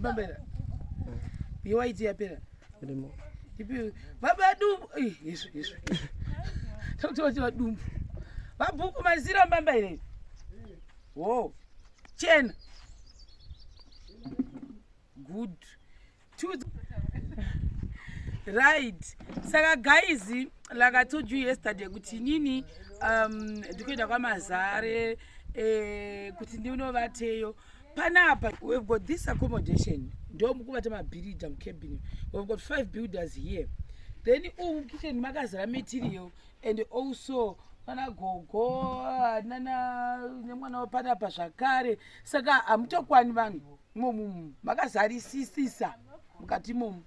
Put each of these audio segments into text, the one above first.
Mbambera. Yewhite yapera. Irimo. Ipi vabadu izvo izvo. Takuti vadumbu. Vabhuku mazira mbamba here? Wo. Chena. Good. Two. Right. Saka guys, like I told you yesterday kuti inini ndikuenda kwaMazare kuti ndinovateyo. Panapa we've got this accommodation. Ndomukuvata mabhiridha mucabin. We've got 5 builders here. Then uku kitchen makazara material and also nana gogo nana nemwana wapanapa zvakare. Saka hamutokwani vanhu imomumu makazarisisisa mukati imomu.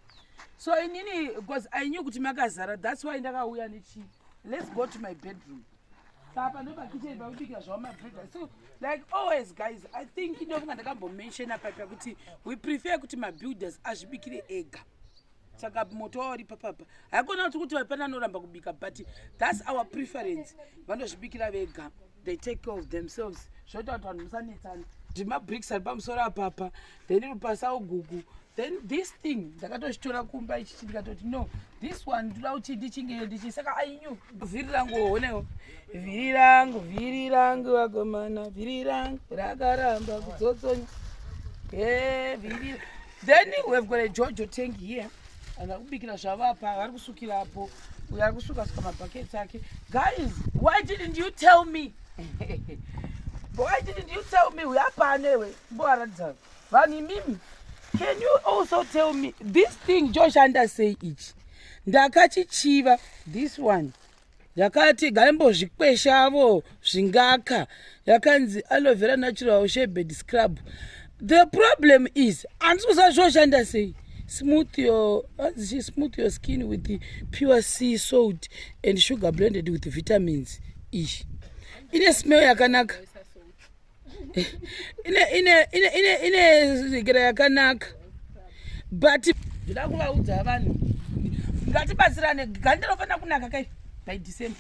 So inini because I knew kuti makazara, that's why ndakauya nechi. Let's go to my bedroom. Papa ndo pakitchen pakubikira zvavo mabread. So like always guys, I think ndofunga ndakambomentiona paipa kuti we prefer kuti mabuilders azvibikire ega. Saka moto wauri papapa haikona kuti kuti pane anoramba kubika, but that's our preference. Vanozvibikira vega, they take care of themselves, zvoita kuti vanhu musanetsana. Mabricks ari pamusoro apapa, then rupasa ugugu, then this thing ndakatozvitora kumba ichichi, ndikatoti no, this one ndoda kuti ndichinge ndichi. Saka I knew vhiri rangu, onewo vhiri rangu, vhiri rangu vakomana, vhiri rangu rakaramba kudzotsonya e vhiri. Then we've got a jojo tank here. Vanhu vari kubikira zvavo apa, vari kusukirapo, uyo ari kusuka suka mabhakets ake. Guys, why didn't you tell me? Why didn't you tell me? Uyo apanewe mboaratidza vanhu imimi. Can you also tell me this thing choshanda sei ichi? Ndakachichiva this one, ndakati gaimbozvikweshavo zvingaka. Yakanzi aloe vera natural sherbet scrub. The problem is handisi kuziva zvoshanda sei. Smooth your, hanzi smooth your skin with the pure sea salt and sugar blended with vitamins. Iyi ine smell yakanaka, ine zikira yakanaka, but ndoda kuvaudza vanhu, ngatibatsirane. Ganda rinofanira kunaka kai by December.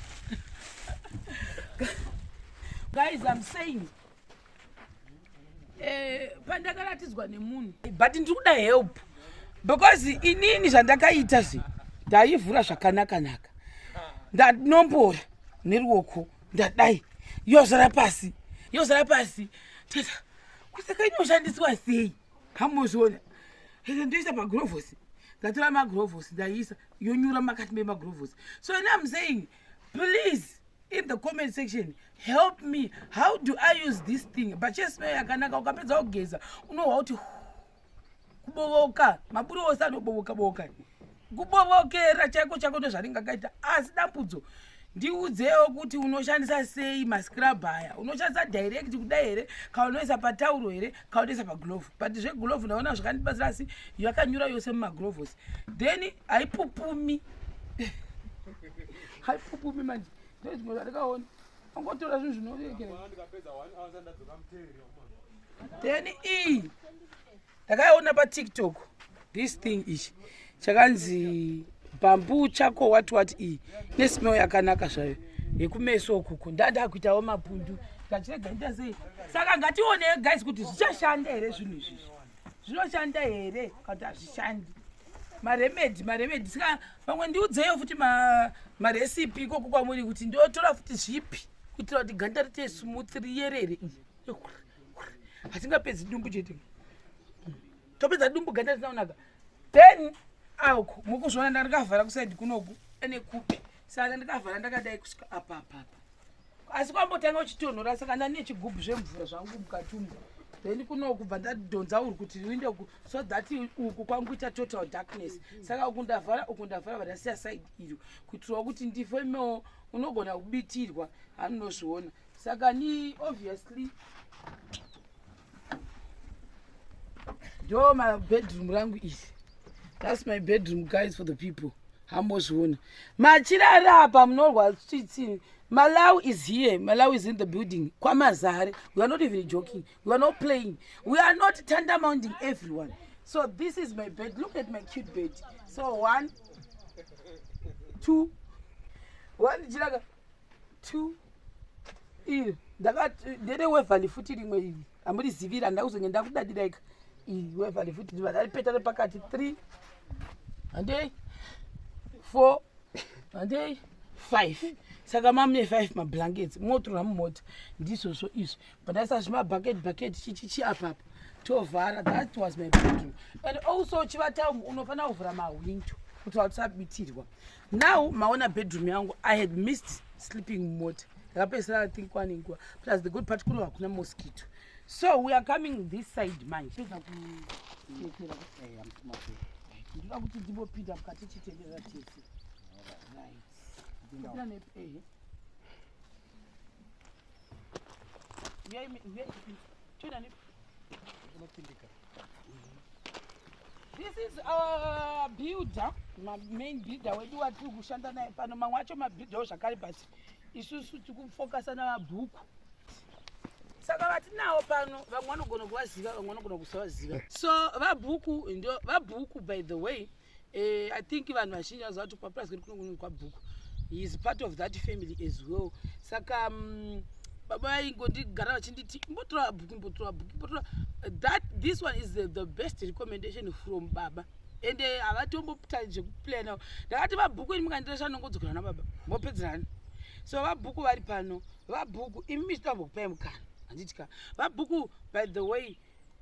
Guys, I'm saying, pandakaratidzwa nemunhu, but ndiri kuda help because inini zvandakaita zve, ndaivhura zvakanaka-naka, ndanombora neruoko, ndadai, yozara pasi, yozara pasi. Tata kusaka inoshandiswa sei? Hamuzviona, ndoisa pagirovhosi, ndatora magirovhosi, ndaiisa, yonyura makati memagirovhosi. So and I'm saying, please, in the comment section, help me. How do I use this thing? But chesmell yakanaka. Ukapedza kugeza unohwa kuti kubovoka, maburi ose anobovoka bovoka, kubovokera chaiko chaiko, ndozvaringakaita. Asi dambudzo, ndiudzewo kuti unoshandisa sei mascrub aya. Unoshandisa direct kudai here, kana unoisa patauro here, kana unoisa paglove? But zveglove ndaona zvakandibatsira, asi yakanyura yose mumagrovosi. Then haipupumi, haipupumi manje. Ndozvimwe zvandikaona, angotora zvinhu zvinorekera. Then iyi ndakaiona paTikTok, this thing ichi chakanzi bamboo chako what what. Iyi nesmell yakanaka zvayo yekumeso ukuku. Ndada kuitawo mapundu, ngachirega ita sei. Saka ngatione guys kuti zvichashanda here zvinhu izvizvi, zvinoshanda here kana kuti hazvishandi. Maremedy, maremedy. Saka vamwe ndiudzeyo futi marecipe ikoko kwamuri kuti ndotora futi zvipi kuitira kuti ganda rite smooth, riyerere. Hatingapedzi dumbu chete, topedza dumbu ganda risina kunaka. Then auku mukuzviona, ndandikavhara kusaidi kunoku ene kupi, saka ndikavhara ndakadai kusvika apa apa apa, asi kwambotanga uchitonhora. Saka ndane chigubhu zvemvura zvangu mukati umu, then kunoku bva ndadhonza uri kuti uinde uku, so that uku kwanguita total darkness. Saka uku ndavhara, uku ndavhara, vandasiya side iro kuitirawo kuti ndifemewo. Unogona kubitirwa, hanunozviona. Saka ni obviously ndo mabedroom rangu iri. That's my bedroom guys, for the people hambozviona machira ari apa, munorwa tsitsi. Malawi is here, Malawi is in the building. KwaMazare, we are not even joking, we are not playing, we are not tandamounting everyone. So this is my bed. Look at my cute bed. So one, two, one chiraka, two, iri ndakati ndere Waverly futi. Rimwe iri hamuriziviri, handakuzonge ndakudadiraika. Iri Waverly futi ndibva nepakati 3, handei, 4, handei, 5. Saka mamune 5 mablankets, motorwa mumota. Ndizvozvo izvi. Pandaisa zvimabhaket bhaket chichichi apapa, tovhara. That was my bedroom. And also chivata unofanira kuvhura mahwindo kuti usabitirwa. Now maona bedroom yangu. I had missed sleeping mumota. Ndakapedzisira, I think, kwane nguva. Plus the good part, kuno hakuna mosquito. So we are coming this side manje. Pedza kutekera, ndoda kuti ndimbopinda mukati chitenderera tese. Right. Topinda ehe. Uyai uyai tipinde. Toenda nepi? Unopindika. This is our builder, main builder wedu watiri kushanda naye pano. Mamwe acho mabuilderwo zvakare, but isusu tiri kufokasa namabhuku. Saka vatinawo pano, vamwe vanogona kuvaziva, vamwe vanogona kusavaziva. So vabhuku ndo vabhuku. By the way, I think vanhu vazhinji vaziva kuti kwapurazi kwedu kuno kwabhuku. He is part of that family as well. Saka baba vaingondigara vachinditi, "Imbotora bhuku, imbotora bhuku, imbotora." That this one is the best recommendation from baba, ende havatombotari zvekuplana. Ndakati, "Vabhuku, ini mukandiresha nongodzokera nababa, mopedzerani." So vabhuku vari pano. Vabhuku, imi michitambokupai mukana, handitya. Vabhuku, by the way,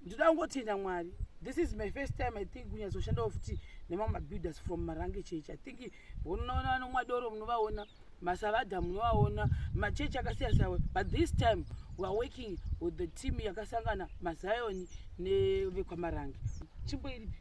ndoda kungotenda Mwari. This is my first time, I think, kunyatsoshandawo futi nemamwe mabuilders from Marange Church. I think unoona vanomwa doro munovaona, masavadha munovaona, machechi akasiyana siyana, but this time we are working with the team yakasangana maZion nevekwamarange. Chimbo iripi?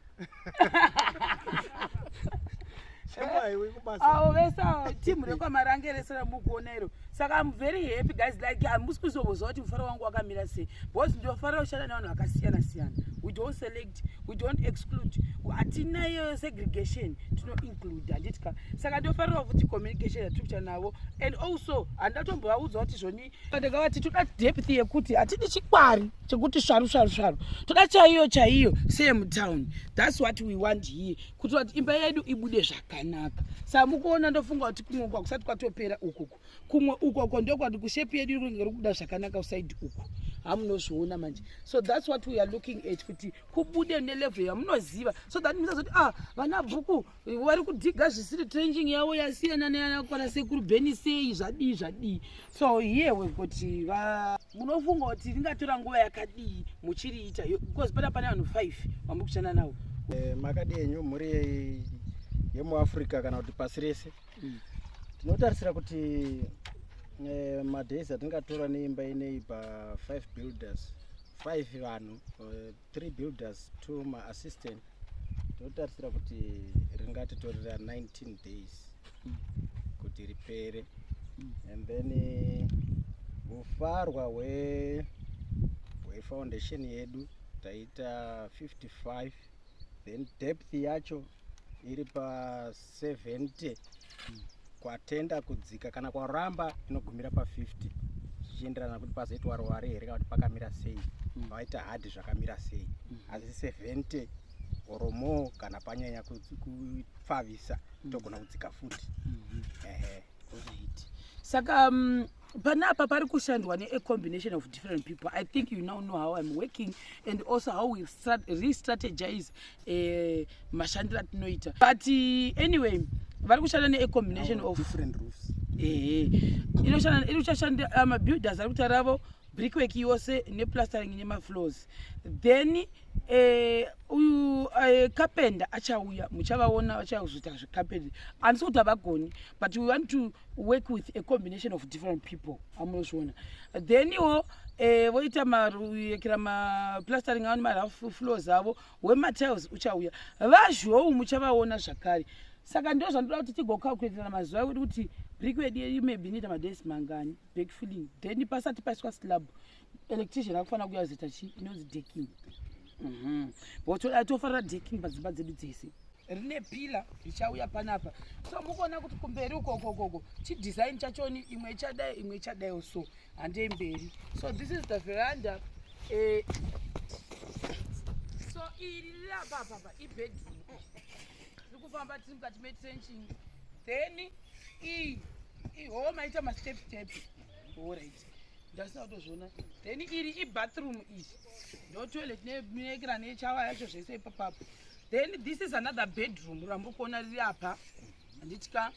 Chimbo kubasa. Avo vese avo, timu rekwamarange rese ramukuona iro. Saka I'm very happy, guys. Like, hamusi kuzombozva kuti mufaro wangu wakamira sei, because ndinofarira kushanda nevanhu vakasiyana siyana. We don't select, we don't exclude, hatina iyo segregation, tinoinclude, handitya. Saka ndofarirawo futi communication yatiri kuita navo. And also handatombovaudza kuti zvoni, ndakavati toda depth yekuti hatidi chikwari chekuti svaru svaru svaru, toda chaiyo chaiyo seyemutown. That's what we want here, kuti kuti imba yedu ibude zvakanaka. Saka mukuona, ndofunga kuti kumwe uku hakusati kwatopera ukuku, kumwe ukoko ndokwati kushape yedu iri kunge iri kubuda zvakanaka. Kuside uku hamunozviona manje. So that's what we are looking at, kuti kubude nelevel yamunoziva, so that musazoti, "Ah, vana bhuku vari kudhiga zvisiri, trenching yavo yasiyana neyanakwana sekuru Bheni, sei zvadii zvadii?" So here we've got va munofunga kuti ringatora nguva yakadii muchiriita? Because pane vanhu 5 vamuri kushanda navo. Makadi enyu, mhuri yemuAfrica kana kuti pasi rese? Tinotarisira kuti madays atingatora neimba inei pa5 builders, 5 vanhu, 3 builders, 2 maassistant, tinotarisira kuti ringatitorera 19 days kuti ripere. And then ufarwa hwefoundation yedu taita 55, then depth yacho iri pa70, kwatenda kudzika kana kwaramba inogumira pa50, zvichienderana kuti pazoitwa ruware here kana kuti pakamira sei, paita hard zvakamira sei. Asi 70 or more, kana panyanya kupfavisa, togona kudzika futi, ehe. Right. Saka panapa pari kushandwa ne-a combination of different people. I think you now know how I'm working and also how we re-strategize mashandiro atinoita. But anyway, vari kushanda ne-a combination of different roofs. Ehe, inoshanda, iri kuchashanda mabuilders ari kuita ravo brickwork yose neplastering nemafloors. Then uyu carpenter achauya, muchavaona vachazoita zvecarpenter. Handisi kuti havagoni, but we want to work with a combination of different people, amunozviona. Then iwo voita maruyekera maplastering avo nemarough floors avo. Wematiles uchauya, vazhou muchavaona zvakare. Saka ndo zvandoda kuti tigocalculatirana mazuva ekuti kuti brickwork yedu maybe inoita madays mangani, backfilling, then pasati paiswa slab, electrician akufanira kuuya kuzoita chi inonzi decking. But tofarira decking padzimba dzedu dzese. Rine pillar richauya panapa. So mukuona kuti kumberi ukokokoko chidesign chachoni, imwe ichadai, imwe ichadaiwo. So handei mberi. So this is the veranda. So iri riri apa apapa ibedroom. Tiri kufamba, tiri mukati metrenching. Then iyi iho maita mastep step. Alright. Ndasina kutozviona. Then iri ibathroom iri. Ndo toilet nekira nechawa yacho zvese ipapapo. Then this is another bedroom ramuri kuona riri apa. Handiti ka?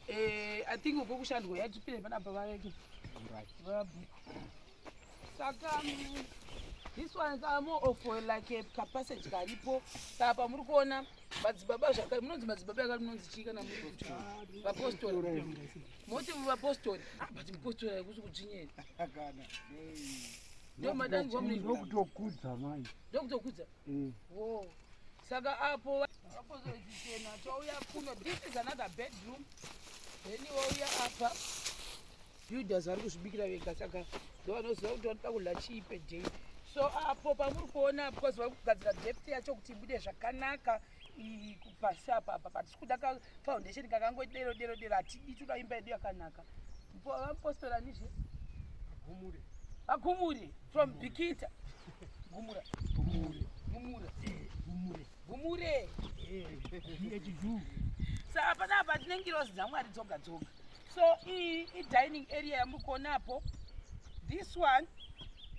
Eh, I think uko kushandwa yatipinde panapa vareke. Vabhuku. Saka this one is more of like a kapassage karipo. Saka pamuri kuona madzibaba zvakare munonzi madzibaba yakati munonzi chii kana muri kuti vapostori moti vapostori ah, but mupostori haikusi kudzvinyeri ndo madanzwa ndokutokudza mai ndokutokudza mm. wo saka apo vapostori chichena touya kuno this is another bedroom then wouya apa builders vari kuzvibikira vega saka ndovanoziva kuti vanoda kudya chii per so apo pamuri kuona because vari kugadzira depth yacho kuti ibude zvakanaka pasi apa apa patisi kuda kafoundation kakangodero dero dero hatidi toda imba yedu yakanaka vamupostora anizve vagumure from bikita gumura gumura gumure saka panapa tine ngirozi dzamwari dzoga dzoga. So iyi idining area yamuri kuonapo. This one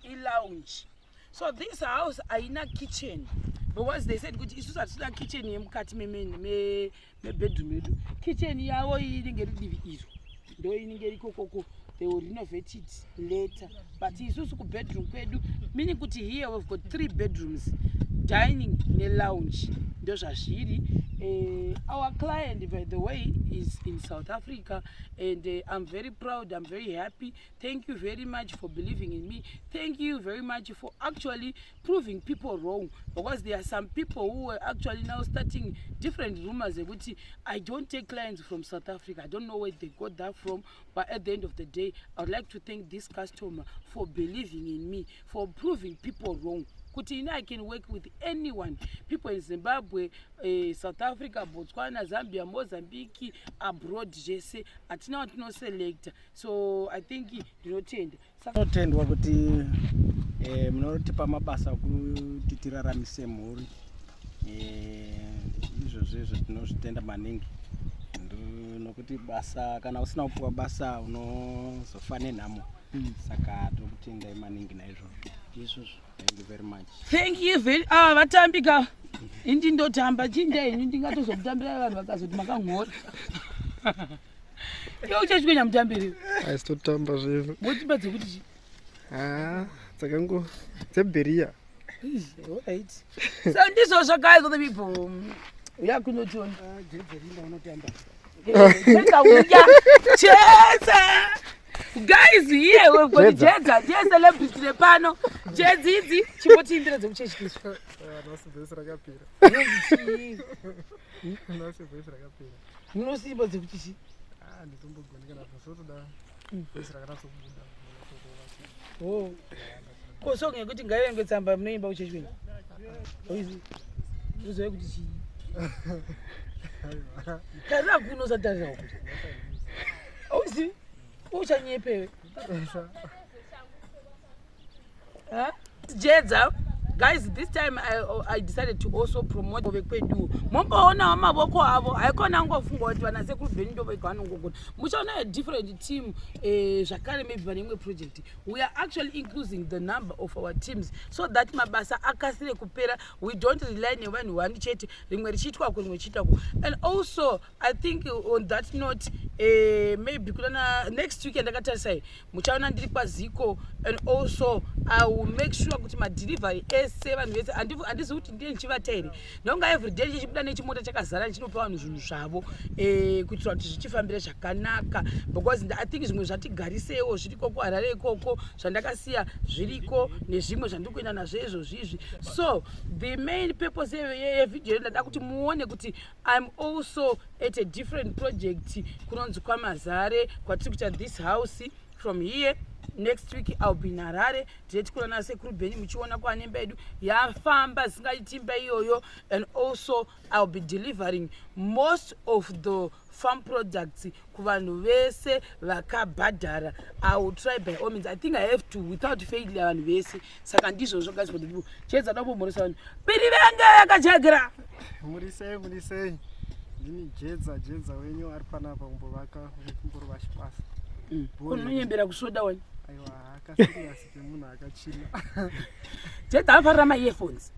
ilounge. So this house haina kitchen because they said kuti isusu hatisina kitchen yemukati mebedroom yedu. Kitchen yavo iyi inenge iri divi iro, ndo inenge iri ikokoko. They will renovate it later, but isusu kubedroom kwedu, meaning kuti here we've got 3 bedrooms, dining nelounge, ndo zvazviri. Our client, by the way, is in South Africa and I'm very proud, I'm very happy. Thank you very much for believing in me. Thank you very much for actually proving people wrong, because there are some people who were actually now starting different rumors ekuti I don't take clients from South Africa. I don't know where they got that from, but at the end of the day, I would like to thank this customer for believing in me, for proving people wrong kuti ini I can work with anyone, people in Zimbabwe, South Africa, Botswana, Zambia, Mozambique, abroad zvese, hatina watinoselecta. So I think ndinotenda. Tinotendwa kuti munotipa mabasa kuti tiraramise mhuri. Izvozvo izvo tinozvitenda maningi, nokuti basa, kana usina kupiwa basa unozofa nenhamo. Saka tiri kutendai maningi naizvozvo. Izvozvo. Thank you very much. Thank you very, ah, vatambika indi ndotamba chinde ini ndingatozomutambira vanhu vakazoti makanhora. Iwe uchachikonya mutambiri. Aisitotamba zvezvo. Motimba dzekuti chi? Ha, dzakango dzebheriya. Alright, so ndizvozvo guys, other people uya kunotiona. Jedza unotamba. Jedza uya Jedza. Guys, here we've got Jedza. Jedza ndiye celebrity repano. Jedzidzi chimbotiimbira dzekuchechikiswa. Nhasi voice rakapera. Nhasi voice rakapera. Munosimba dzekuti chi? Ah, nditombogoni kana zvotoda voice rakanatsobuda. Oh. Ko song yekuti ngaivengwe tsamba munoimba kuchechi kwenyu? Oizi. Uzive kuti chii? Tarira kuno, usatarira uko. Auzivi? Uchanyepewe. Huh? Jedza, guys, this time I decided to also promote vekwedu. Momboonawo mavoko avo, haikona ngofunga kuti vana sekuru Bheni ndo vega vanongogona. Muchaona a different team zvakare maybe pane imwe project. We are actually increasing the number of our teams so that mabasa akasire kupera. We don't rely nevanhu one chete, rimwe richiitwa ko, rimwe richiitwa ko. And also I think on that note, maybe kunana next week ndakatarisai muchaona ndiri kwaziko, and also I will make sure kuti madelivery ese vanhu vese handizivi kuti ndiye ndichivata here, ndonga everyday ndichibuda nechimota chakazara ndichinopa vanhu zvinhu zvavo kuitira kuti zvichifambire zvakanaka, because I think zvimwe zvatigarisewo zviriko kuHarare ikoko zvandakasiya zviriko nezvimwe zvandiri kuenda nazvo izvozvizvi. So the main purpose yevideo ndada kuti muone kuti I'm also at a different project kunonzi kwaMazare kwatiri kuita this house. From here next week I'll be in Harare tiri kuona sekuru Bheni, muchiona kwanemba yedu yafamba zingaiti imba iyoyo. And also I'll be delivering most of the farm products kuvanhu vese vakabhadhara. I will try by all means. I think I have to without failure vanhu vese. Saka ndizvozvo guys, for the people. Chedza dakumbomhoresa vanhu biri venge yakajagira. Muri sei, muri sei? Ndini Jedza, Jedza wenyu ari panapa kumbovaka kumborova chipasa. Unonyembera kusvoda wani. Aiwa, akaserious kemunhu akachila. Jedza anofarira maearphones.